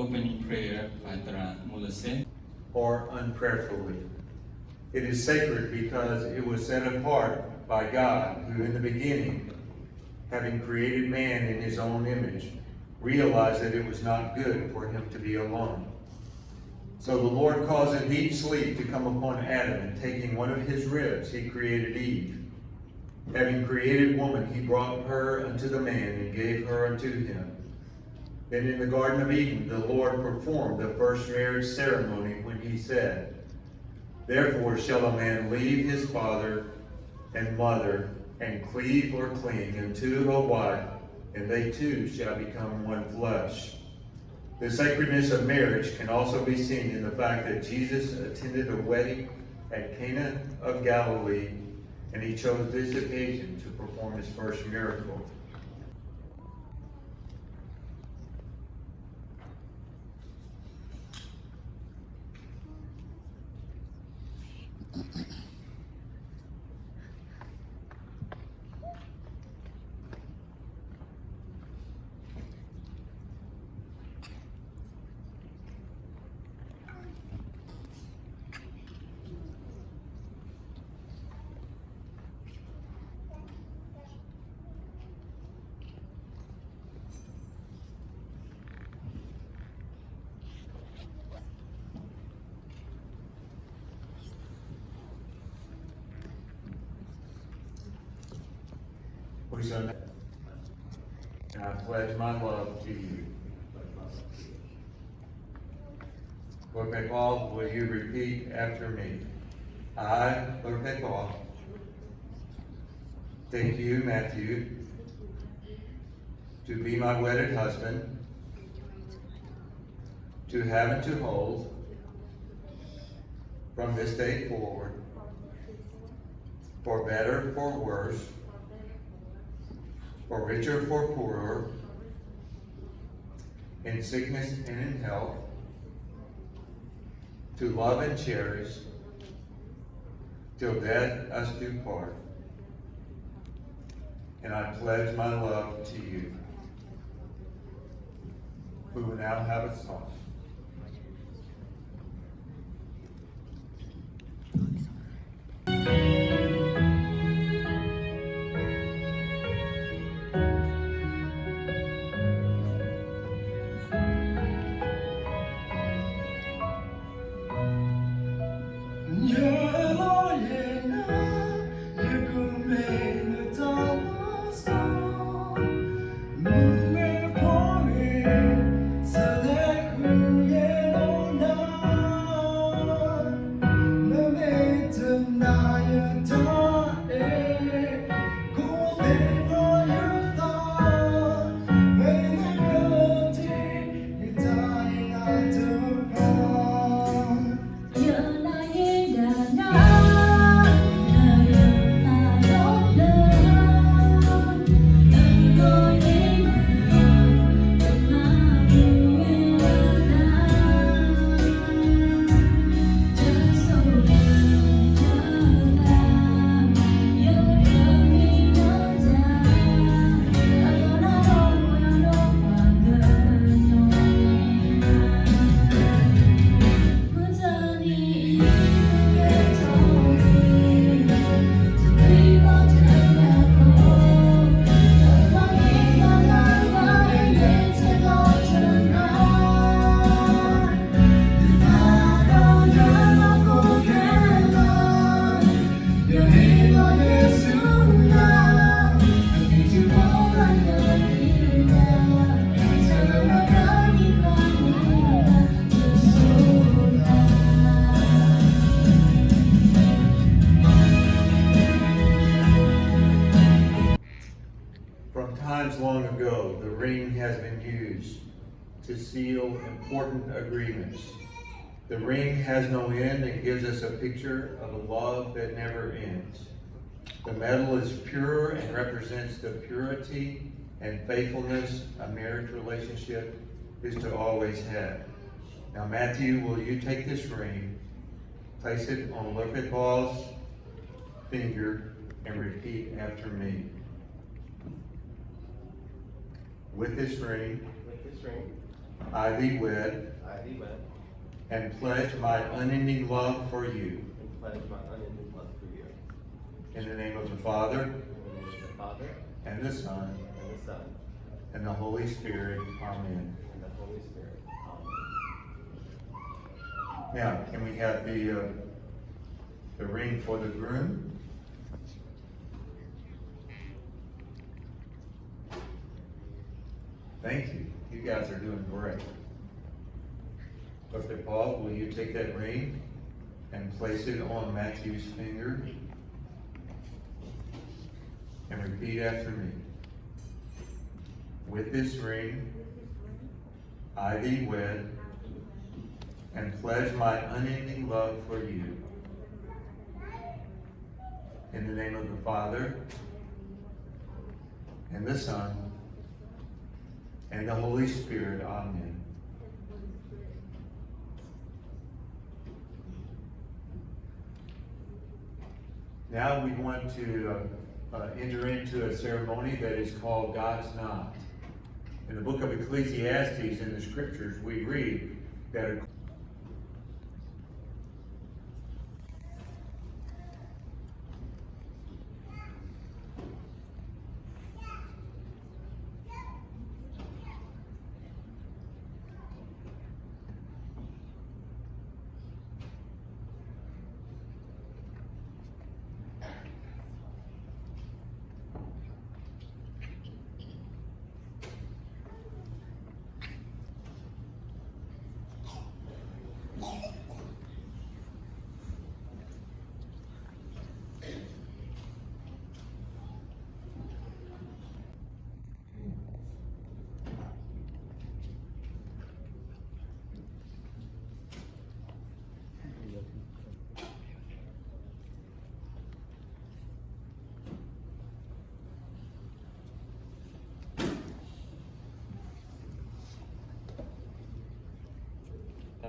Opening prayer by သရၣ်မူလစဲ or unprayerfully. It is sacred because it was set apart by God, who in the beginning, having created man in his own image, realized that it was not good for him to be alone. So the Lord caused a deep sleep to come upon Adam, and taking one of his ribs, he created Eve. Having created woman, he brought her unto the man and gave her unto him. Then in the Garden of Eden, the Lord performed the first marriage ceremony when he said, Therefore shall a man leave his father and mother and cleave or cling unto a wife, and they two shall become one flesh. The sacredness of marriage can also be seen in the fact that Jesus attended a wedding at Cana of Galilee, and he chose this occasion to perform his first miracle. And I pledge my love to you. Lord Paul, will you repeat after me? I, Lord Paul, take you, Matthew, to be my wedded husband, to have and to hold from this day forward, for better, for worse, for richer, for poorer, in sickness and in health, to love and cherish, till death us do part. And I pledge my love to you. We will now have a song. From times long ago, the ring has been used to seal important agreements. The ring has no end and gives us a picture of a love that never ends. The metal is pure and represents the purity and faithfulness a marriage relationship is to always have. Now, Matthew, will you take this ring, place it on Lopez Ball's finger, and repeat after me? With this ring, with this ring, I thee wed, I thee wed, and pledge my unending love for you. And pledge my unending love for you. In the name of the Father, in the name of the Father, and the Son, and the Son, and the Holy Spirit. Amen. And the Holy Spirit. Amen. Now, can we have the, uh, the ring for the groom? Thank you. You guys are doing great. Brother Paul, will you take that ring and place it on Matthew's finger? And repeat after me. With this ring, I thee wed and pledge my unending love for you. In the name of the Father, and the Son, and the Holy Spirit. Amen. Now we want to uh, uh, enter into a ceremony that is called God's knot. In the book of Ecclesiastes in the scriptures, we read that a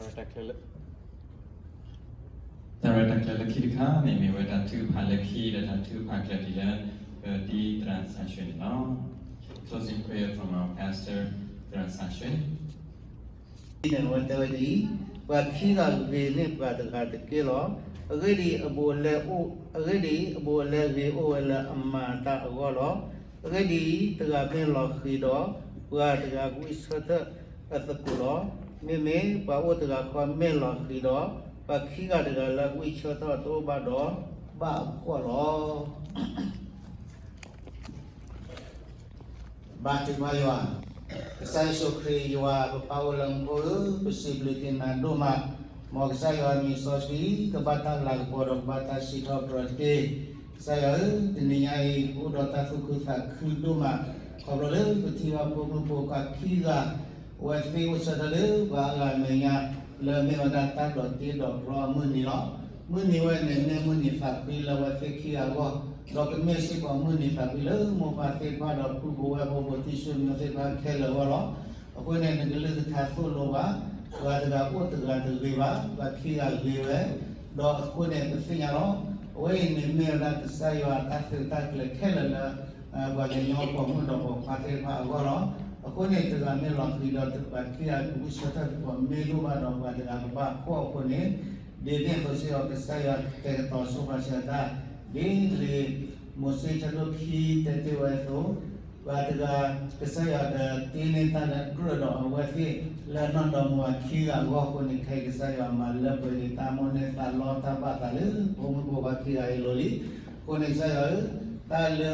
တၢ်ရဲၣ်တၢ်ကျဲၤလၢ တၢ်ရဲၣ်တၢ်ကျဲၤလၢခံတခါန့ၣ် မ့ၢ်ဝဲတၢ်ထုကဖၣ်လၢခံ ဒီးတၢ်ထုကဖၣ်ကျဲၤတံၢ်လၢ ပတံၤသရၣ်စၢ်ဆှၢန့ၣ်လီၤ. Closing prayer from our pastor သရၣ်စၢ်ဆှၢ ဒ်န့ၣ်အဝဲတဲဝဲဒ်အံၤ, ပှၤခံဂၤဂ့ၤန့ၢ်ပှၤတဂၤတက့ၢ်လီၤ. အဂ့ၢ်ဒ်အံၤ, အဘူးအလဲအိၣ်, အဂ့ၢ်ဒ်အံၤ, အဘူးအလဲဂ့ၤအိၣ်ဝဲလၢအမၤတၢ်အဂီၢ်လီၤ. အဂ့ၢ်ဒ်အံၤ, တဂၤမ့ၢ်လီၤဃံၤဒီး ပှၤတဂၤကဝံၣ်ဆၢထၢၣ်အသကိးလီၤ. မ့မ့ၢ်ပှၤအိၣ်တဂၤဃီမ့ၢ်လီၤဃံၤဒီး ပှၤခံဂၤတဂၤလၢအကဝံၣ်ဆၢထၢၣ်တအိၣ်ဘၣ်ဒီး ဘၣ်အဖှီၣ်လီၤ. ဘါထုကဖၣ်ယွၤ, ကစၢ်ယ့ၣ်ၡူးခရံာ်ယွၤ ပပၢ်အိၣ်လၢမူခိၣ်ဧၢ, ပစံးဘျုးက့ၤနၤဒိၣ်မး, မ်ကစၢ်ယွၤအမံၤစီဆှံ ကဘၣ်တၢ်လၤကပီၤဒီးကဘၣ်တၢ်စံးထီၣ်ပတြၢၤတက့ၢ်. ကစၢ်ယွၤဧၢ, တနံၤညါအံၤ ပအိၣ်ဒီးတၢ်သူၣ်ခုသးခုဒိၣ်မး, ခီဖျိလၢပထံၣ်ဘၣ်ဖိမုၣ်ဖိခွါခံဂၤ အဝဲသ့ၣ်အိၣ်ဆၢထၢၣ်လၢပှၤအါဂၤအမဲာ်ညါ လၢအမ့ၢ်ဝဲဒၣ်တၢ်ဒိးတ့ဒိးဖျီအမုၢ်နံၤလီၤ. မုၢ်နံၤဝဲန့ၣ် မ့ၢ်မုၢ်နံၤသးကွံလၢအဝဲသ့ၣ်ခံဂၤအဂီၢ်, ဒီးကမ့ၢ်စ့ၢ်ကီးမုၢ်နံၤသးကွံလၢမိၢ်ပၢ်သ့ၣ်တဖၣ်ဒီးပုၢ်ဖိဝဲၢ်ဖိ ဖိသံၣ်စိမံသ့ၣ်တဖၣ်ခဲလၢာ်အဂီၢ်လီၤ. အဃိန့ၣ် နကလုၢ်ကထါသိၣ်လိပှၤ, ပှၤတဂၤအိၣ်တဂၤတဂ့ၤဘၣ်, ပှၤခံဂၤဂ့ၤဝဲ, ဒီးအဃိန့ၣ် ပသ့ၣ်ညါလီၤ. အဝဲအံၤန့ၣ်မ့ၢ်ဝဲဒၣ်ကစၢ်ယွၤအတၢ်သုးတၢ်ကျဲၤခဲလၢာ်လၢ ပှၤကညီပိာ်မုၣ်ဒီးပိာ်ခွါသ့ၣ်တဖၣ်အဂီၢ်လီၤ. အဃိန့ၣ် တဂၤမ့ၢ်လီၤဃံၤဒီးပှၤခံဂၤကဝံၣ်ဆၢထၢၣ်သကိးမ့ၢ်တအိၣ်ဘၣ်ဒီးပှၤတဂၤကဘၣ်ဖှီၣ်အဃိန့ၣ်, ဒ်န့ၣ်အသိးစ့ၢ်ကီး ကစၢ်ယွၤကတဲာ်ကတီၤဆိပာ်စၢၤတၢ် ဒ်လံာ်မိၤၡ့ဆၢဒိၣ်ခံတဲတ့ၢ်ဝဲအသိး, ပှၤတဂၤ ကစၢ်ယွၤဒီးတ့န့ၢ်တၢ်လၢအကြၢးဒီးအဝဲသ့ၣ်လၢအနီၢ်ဒီမါဝၤခံဂၤအဂီၢ်အဃိန့ၣ် ခဲအံၤကစၢ်ယွၤမၤလၢပှဲၤက့ၤတၢ်မိၣ်န့ၢ်သးလီတၢ်ဘၣ်သးလၢဖိမုၣ်ဖိခွါခံဂၤအံၤအလိၤလံ. အဃိန့ၣ်ကစၢ်ယွၤဧၢ, တၢ်လၢ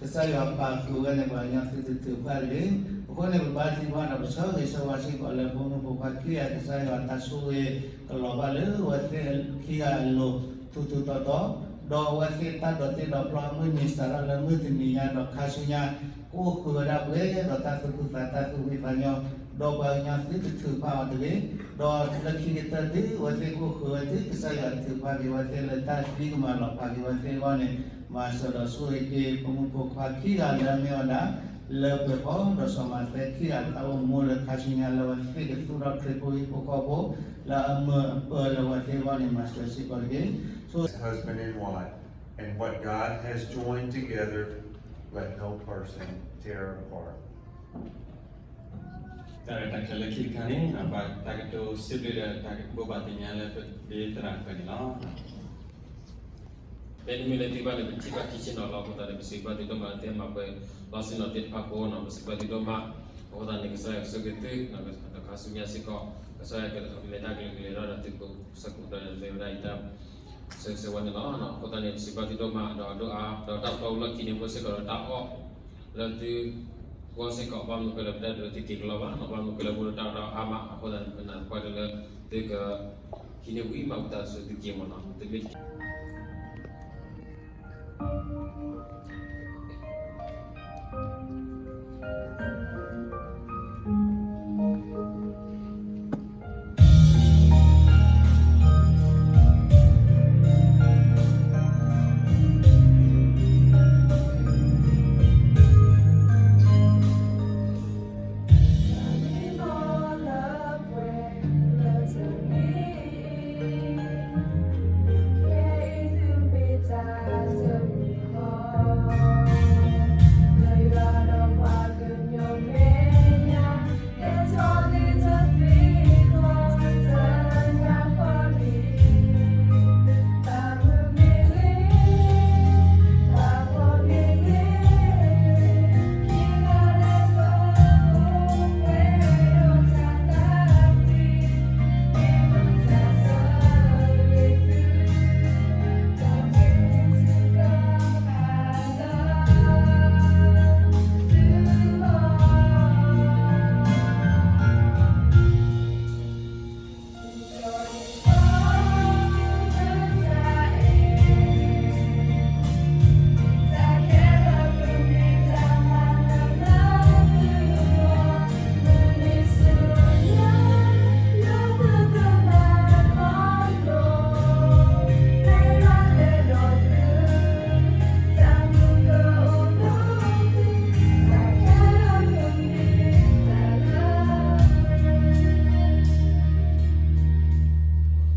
ကစၢ်ယွၤပာ်ဃုာ်ဝဲန့ၣ် ပှၤကညီသုတထုးဖျါတဂ့ၤ. အဃိန့ၣ် ပဘါထုကဖၣ်ဒီးပဆၢဂ့ၤဆၢဝါစ့ၢ်ကီးလၢဖိမုၣ်ဖိခွါခံဂၤ ကစၢ်ယွၤတၢ်ဆိၣ်ဂ့ၤကလီၤဘၣ်လၢအဝဲသ့ၣ်ခံဂၤအလိၤ ထူးထူးတီၤတီၤ, ဒီးအဝဲသ့ၣ်တၢ်ဒိးတ့ဒိးဖျီအမုၢ်နံၤစးထီၣ်လၢမုၢ်တနံၤညါဒီးခါဆူညါ ကအိၣ်ဃုာ်ဝဲဒၣ်ပှဲၤဒီးတၢ်သူၣ်ခုသးခု တၢ်သူၣ်ဖှံသးညီ, ဒီးပှၤကညီသုတထုးဖးအီၤတဂ့ၤ. ဒီးလၢခံကတၢၢ်တုၤအဝဲသ့ၣ်ကအိၣ်ဃုာ်ဝဲတုၤ ကစၢ်ယွၤထုးဖးက့ၤအဝဲသ့ၣ်လၢတၢ်သံကမၤလီၤဖးက့ၤအဝဲသ့ၣ်အဂီၢ်န့ၣ်, မၤစၢၤဒီးဆိၣ်ဂ့ၤက့ၤဖိမုၣ်ဖိခွါခံဂၤလၢအမ့ၢ်ဝဲဒၣ် လၢပှဲၤဃီဒီးစီၤမၤသဲခံဂၤတၢ်အိၣ်မူလၢခါဆူညါလၢအဝဲသ့ၣ်ကသူၣ်ထီၣ်ခရံာ်ဖိဟံၣ်ဖိဃီဖိ လၢအမုာ်အပၢၤလၢအဝဲသ့ၣ်အဂီၢ်န့ၣ် မၤစၢၤစ့ၢ်ကီးတက့ၢ်. So husband and wife, and what God has joined together, let no person tear apart. တၢ်ရဲၣ်တၢ်ကျဲၤလၢခံတခါန့ၣ် ဘၣ်တၢ်ကတိၤစံးဘျုးဒီးတၢ်ကဘိးဘၣ်သ့ၣ်ညါလၢပဒ့သရၣ်အဖၢၣ်န့ၣ်လီၤ. ဖဲန့ၣ်မ့ၢ်လၢသုဘၣ်န့ၣ် ပထံၣ်ဘၣ်ခံဆ့ၣ်နီၤလီၤအဃိသတးန့ၣ် ပစံးဘျုးသုဒိၣ်မးလၢသုဟဲမၤပှဲၤလီၤဆ့ၣ်နီၤသ့ၣ်တဖၣ်အဃိနီၤ ပစံးဘျုးသုဒိၣ်မး. အဃိသတးန့ၣ် ကစၢ်ယွၤကဆိၣ်ဂ့ၤသု ဒီးကဟးဆူညါစ့ၢ်ကီး ကစၢ်ယွၤကမဲာ်တၢ်ကလုာ်ကလဲၤထီၣ်ဒီးသုကိးဆၢကိးဖျၢၣ်ဒီးမ့ၢ်ဝဲဒၣ်ယတၢ်ဆၢဂ့ၤဆၢဝါန့ၣ်လီၤ. အဃိသတးန့ၣ် ပစံးဘျုးသုဒိၣ်မး ဒီးအဒိၣ်အါ ဒီးတၢ်ဖျီဝံၤလီၢ်ခံန့ၣ် အိၣ်စ့ၢ်ကီးဒီးတၢ်အီၣ်လၢသု ဂီၢ်စ့ၢ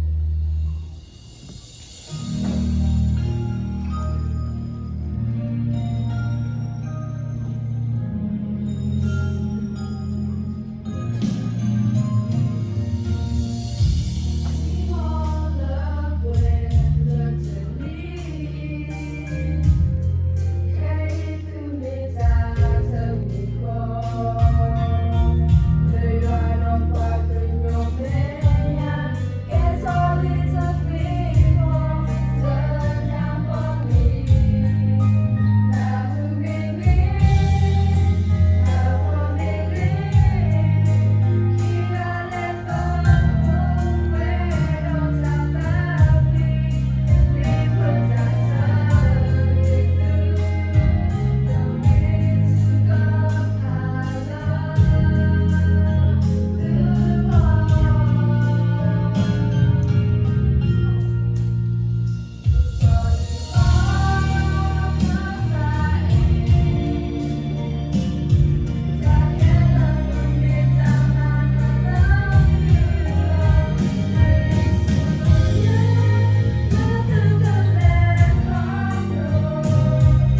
်ကီး ဘၣ်မနုၤဃိလဲၣ်ပတၢ်ဒုးလၢသုက့ၤကလီဘၣ်နီၤ ဘၣ်မနုၤဃိလဲၣ်ပအိၣ်ဒီးတၢ်အီၣ်တၢ်အါမး အဃိသတးန့ၣ် ပနာ်သပှၢ်တၢၢ်လၢ သုက ဟံးန့ၢ်ဝံၤမၤဝံၤတၢ်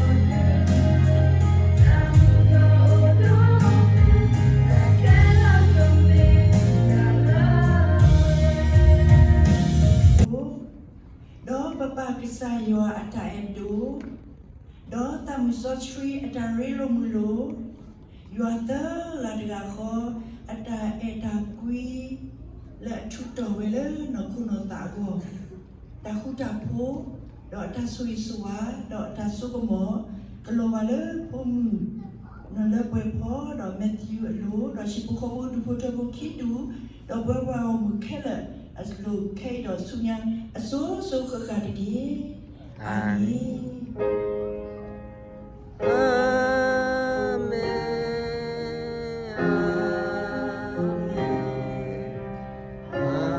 ဆူသုက့ၤမ့ၢ်နီၤ သုမ့ၢ် ဒီးပပၢ်ကစၢ်ယွၤအတၢ်အဲၣ်ဒိၣ်, ဒီးသးမုၢ်စီဆှံအတၢ်ရ့လိာ်မုာ်လိာ်, ယွၤသၢဂၤတဂၤဃီ အတၢ်အဲၣ်တၢ်ကွံ လၢအထူးတီၤဝဲလၢနီၢ်ခိနီၢ်သးအဂီၢ်, တၢ်ဃူတၢ်ဖိး, ဒီးအတၢ်ဆိၣ်ဂ့ၤဆိၣ်ဝါ, ဒီးအတၢ်စိကမီၤ ကလီၤဘၣ်လၢဖိမုၣ် နီၢ်လၢပှဲၤဖီ ဒီး Matthew အလိၤ, ဒီးဟံၣ်ဖိဃီဖိ ဒူၣ်ဖိထၢဖိခံဒူၣ်, ဒီးပှၤဝဲၢ်အီၤမုၣ်ခဲလၢာ်အလိၤခဲအံၤဒီးဆူညါ အစိၤစိၤဃၣ်ဃၣ်တက့ၢ်. အၤမ့ၣ်. အၤမ့ၣ်, အၤမ့ၣ်, အၤမ့ၣ်.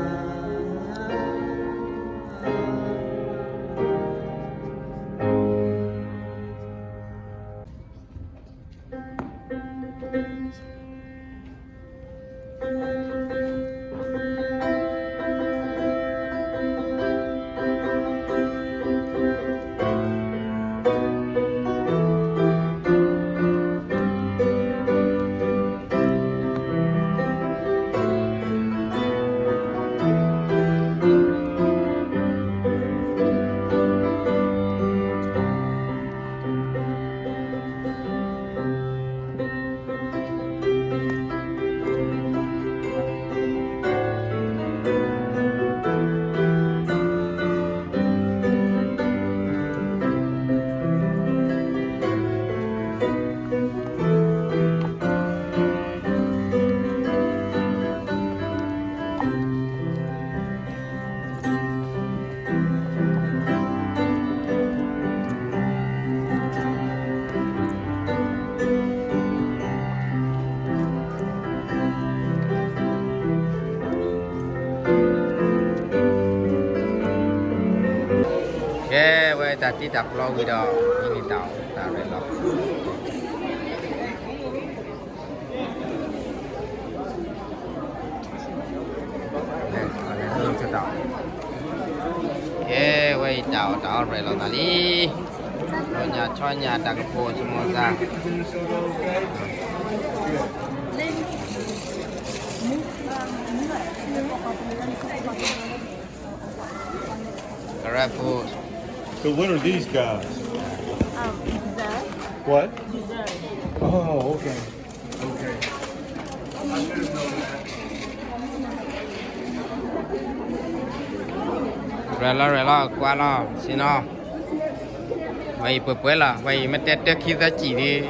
ကဲ, ဝဲတၢ်တံၢ်တၢ်ပျီဝံၤဒီး ဟံးန့ၢ်တၢ်အီၣ်တၢ်ရဲၣ်လီၤ. ကဲ, ဝဲအံၤတၢ်အီၣ်တၢ်အီရဲၣ်လီၤသးလံ. လီၤညၣ်ဆီညၣ်တၢ်ကဖိး စမိၣ်သၣ် Grab food. So what are these guys? Um, dessert. What? Dessert. Oh, okay. Okay. ရဲၣ်လီၤရဲၣ်လီၤ ကွၢ်လီၤ ဆ့ၣ်နီၤ, ဝဲအံၤပှဲၤပှဲၤလီၤ, ဝဲအံၤမ့ၢ်တဲတၢ်ခံသၢစံၣ်န့ၣ် က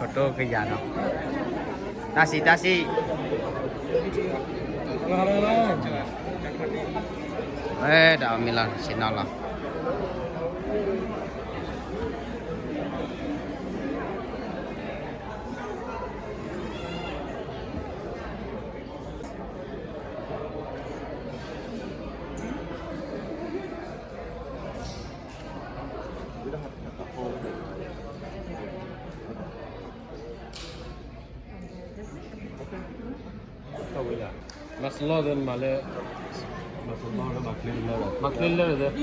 တိၤကယၤနီၤ, တၢ်စံၣ် တၢ်စံၣ် ဝဲဒီးအီၣ်မ့ၤလီၤ ဆ့ၣ်နီၤလီၤ. မၤစလီၢ်သ့ၣ် မၤလၢ မၤစလီၢ်လၢ မၤချ့လၢာ်သ့ၣ် မၤချ့လၢာ်သ့ၣ်.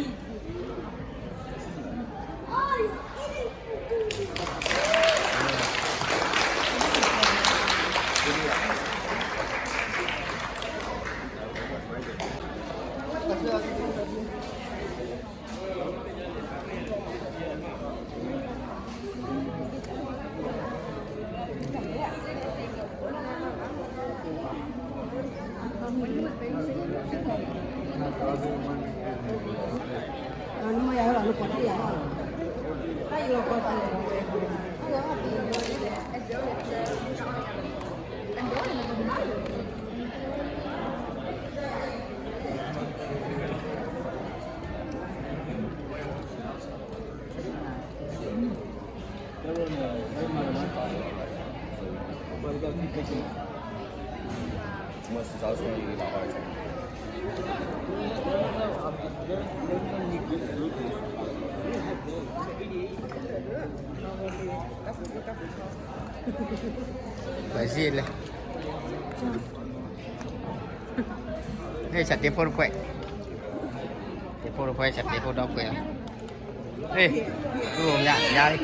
ပစံးလဲၣ်, ဟဲ ဆၣ်တ့ဖိတဖှဲး, တ့ဖိတဖှဲး ဆၣ်တ့ဖိဒီးပှဲၤလီၤ. ဟ့ၣ်, သူၣ်ညါညါလံ.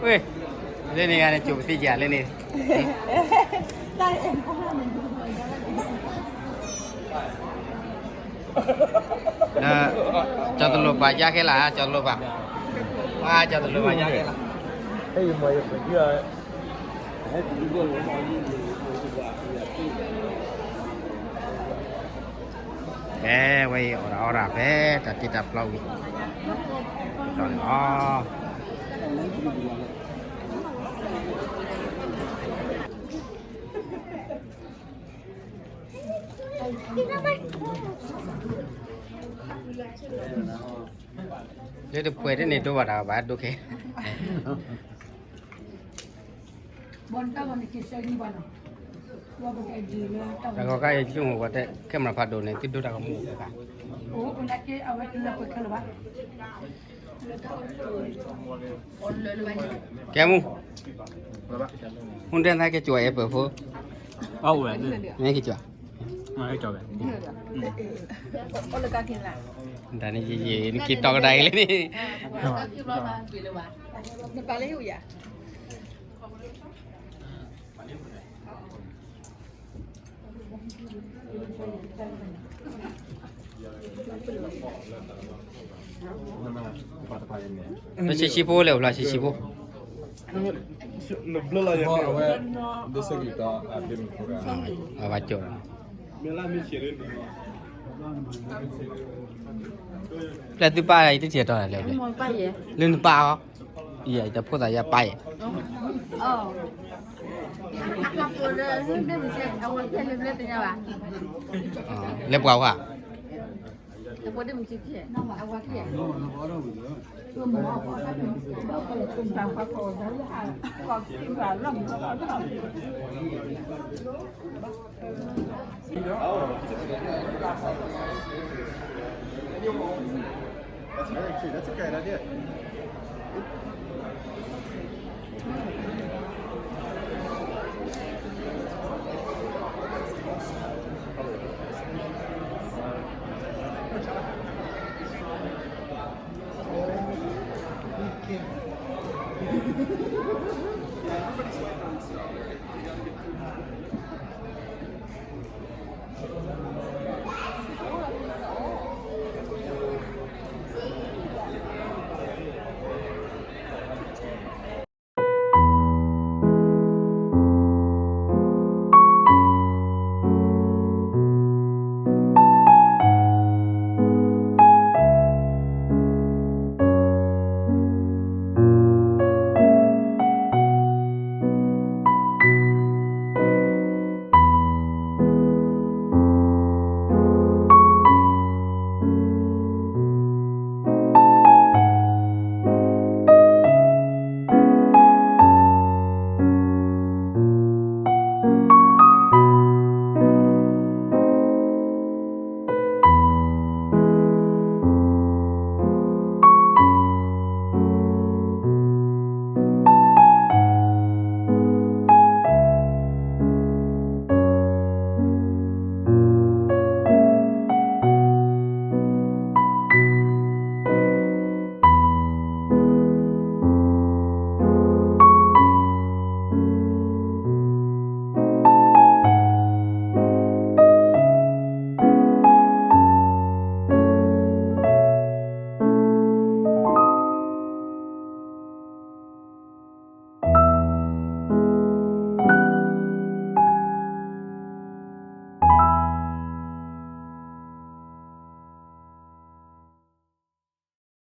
ဝ့ၢ်, လၢန့ၣ်ဂၤန့ၣ် ကၠိပသံယၤလၢန့ၣ်. ကၠီၤတလိၣ်ပာ် ယါခဲလၢာ်, ကၠီၤတလိၣ်ပာ်, ဝါ ကၠီၤတလိၣ်ပာ် ယါခဲလၢာ်. ကဲ, ဝဲအံၤအီၣ်တၢ်အီတၢ်ဖဲ တၢ်တ့တၢ်ဖျီဝံၤ လီၤန့ၣ်လီၤ. လၢတပှဲၤတန့ၢ်ဒိဘၣ်တၢ်ဘၣ်ဒိခဲ တၢ်ဂီၤခါအံၤ ကၠိမိၢ်ပှၤတဲ ခဲမရၣ်ဖးဒိၣ်န့ၣ် သုဒိတၢ်ကမူၣ်အခါ ကဲမူ, မူတဲသးကဲကၠီၤအဲၣ်ပၢၢ်ဖိ, မ့ၢ်ကၠီၤ, တၢ်န့ၣ်ယံာ်ယံာ် နက့ၤတီကဒါအံၤလၢန့ၣ် လၢဆံးဆံးဖိလဲၣ် အိၣ်ဖျါဆံးဆံးဖိ, အဝဲ အဝဲကၠီၤလီၤ. ပျဲသုပၢ်ယတထံၣ်အတီၤလဲၣ်, လၢနပၢ်အီၤ, ယတဖိသၣ်ယပၢ်ယဲ, လဲၤပှၤဝါ That's very cute. That's a great idea.